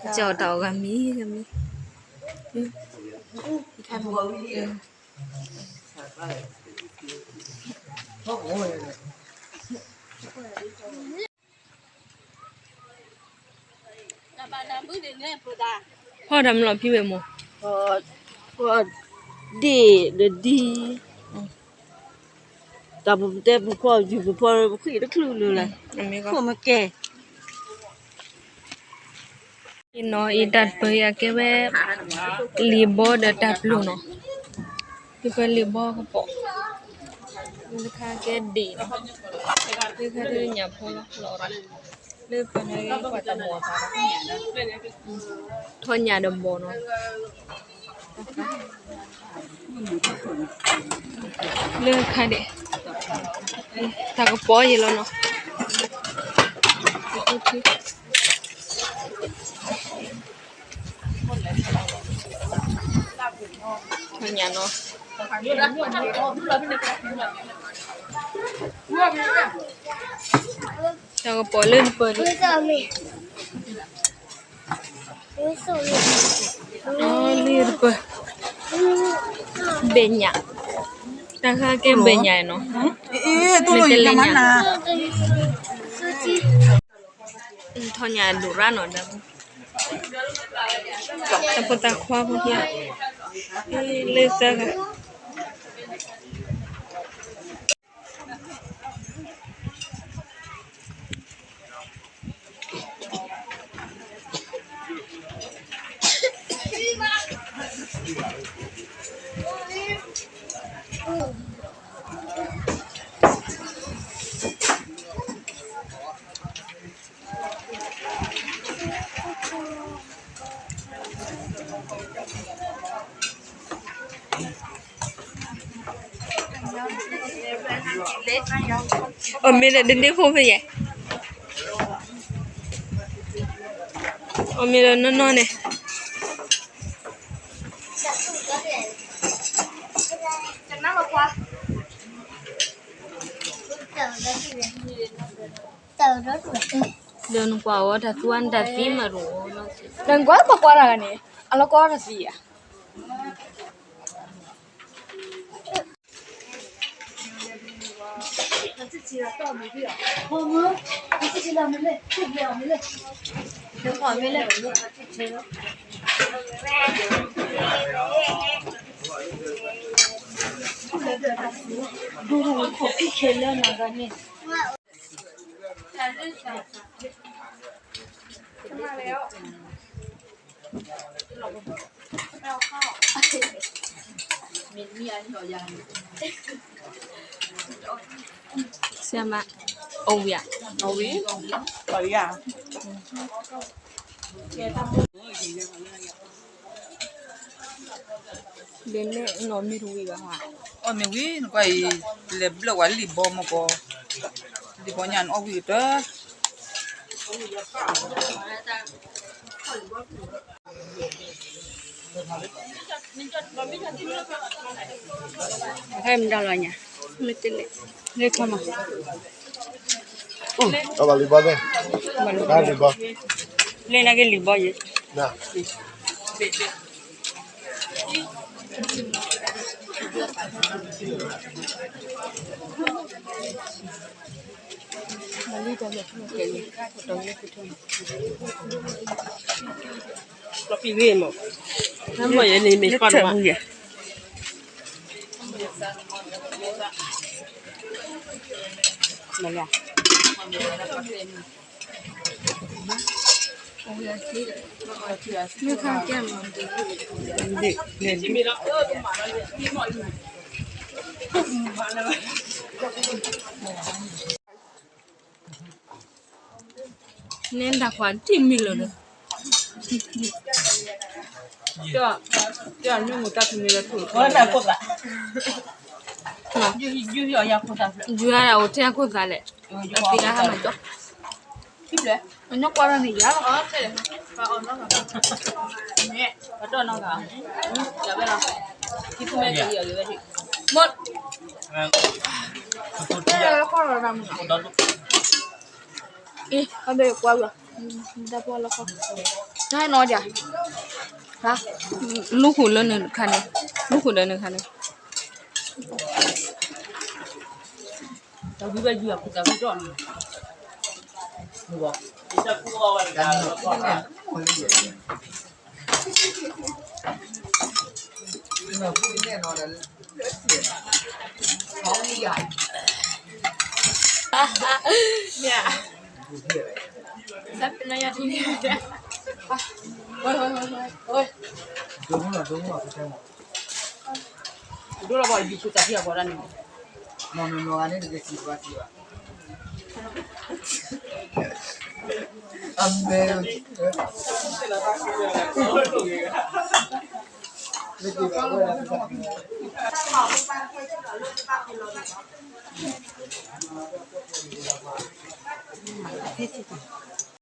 ကၠီတၢ်အီၣ်ဂၤမံၤဂၤမံၤ ဖီၣ်တၢ်မလီၤဖံဝဲမိၢ်, ဖီၣ်ဒ့ၣ်ဒီးဒံ, တၢ်ပတဲပဖီၣ်ယူၤပဖီၣ်ပဃံၣ်တချုးလၢၤလဲၣ်, ခိၣ်မ့ၢ်ကဲ. နီၤအံၤတၢ်တပၢၤအံၤအကဲဝဲ လံာ်ဘီဒီးတၢ်ပျိၤနီၤ, လၢပှၤလံာ်ဘီကပီၤ, လၢတခါကဲဒ့ၣ်နီၤ, လၢခါဒုညၣ်ဖိလီၤလီၤ, လၢပှၤန့ၣ်ကွၢ်တၢ်မီၢ်အသးဒီး ထီၣ်ညၣ်ဒီးဘီၣ်နီၤ. လၢခါဒဲး တၢ်ကပီၤယဲလီၤနီၤ. ညၣ်နီၤ, တၢ်ကပီၤလၢနပၢၤလံ လၢတပၢၤ ဘဲၣ်ညၣ်, တၢ်ဃါကဲဘဲၣ်ညၣ်နီၤ, မ့ၢ်တလဲၣ်ညၣ်, ထီၣ်ညၣ်ဒိၣ်ရၣ်နီၤ, တၢ်ဖိသၣ်ခွါဖိ လၢသၢဂၤ အီၣ်မ့ၤဒီးဒ့ဒ့ဖိဖဲယဲၢ်, အီၣ်မ့ၤဒီးနီၢ်နီၢ်န့ၣ် ဒီးနကွၢ်အီၤတၢ်သူအါနတၢ်သံမးရိၤ, ဒီးနကွၢ်ပကွၢ်တၢ်ဂၤန့ၣ် အလီၢ်ကီတၢ်သံဧါ. ဆရာမ, အဝံၤဧါ, အဝံၤ, ပှၤယၤ ဒ်န့ၣ်နီၢ်မ့ၢ်တဝံၤဘၣ်ဟါ, အီၣ်မ့ၢ်ဝံၤ နကွၢ်အံၤ လဲၤဘျၢၣ်ဝဲလံာ်ဘီမကီ, လံာ်ဘီညၣ်နအီၣ်ဝံၤကတၢၢ် ဟဲမတၤလီၤညါ, မ့ၢ်တလဲၣ်, လၢခီမး, အဘၣ်လံာ်ဘီသ့ၣ်, လံာ်ဘီ, လၢနာ်က့လံာ်ဘီယဲၢ် လီၤပံၤဂ့ၤမး, နမ့ၢ်ယဲန့ၣ်မ့ၢ်ကီၢ်နမး, န့ၣ်တၢ်ခွါတံၢ်မံၤလၢၤဒီး, ယွၤဒၣ်အိၣ်ထဲအခိၣ်သးလဲၣ်, အသ့ၣ်ညါဟါမးကၠီ, အညီကွၢ်ထီၣ်န့ၣ်ယၤလီၤ, မ့ၢ်, အဘ့ၣ်ကွၢ်ဝဲ တၢ်ပှၢ်လီၤခီ, တၢ်နီၢ်ဒၣ်, လူၢ်ဃုာ်လၢနခါန့ၣ်, လူၢ်ဃုာ်လၢနခါန့ၣ်, တၢ်ဝံဘၣ်ယွၤပူၤတၢ်ဝံဒီးန့ၣ်, ဒိၣ်လီၤဘၣ် ယူၤပူၤတၢ်ထံၣ်အပှၤဒၣ်န့ၣ်, နီၢ်နီၢ်နီၢ်ဂၤန့ၣ် တက့ၤစံးဘၣ်စံးဘၣ်, အမဲာ်, လၢက့ၤဘၣ်ဝဲဒၣ်,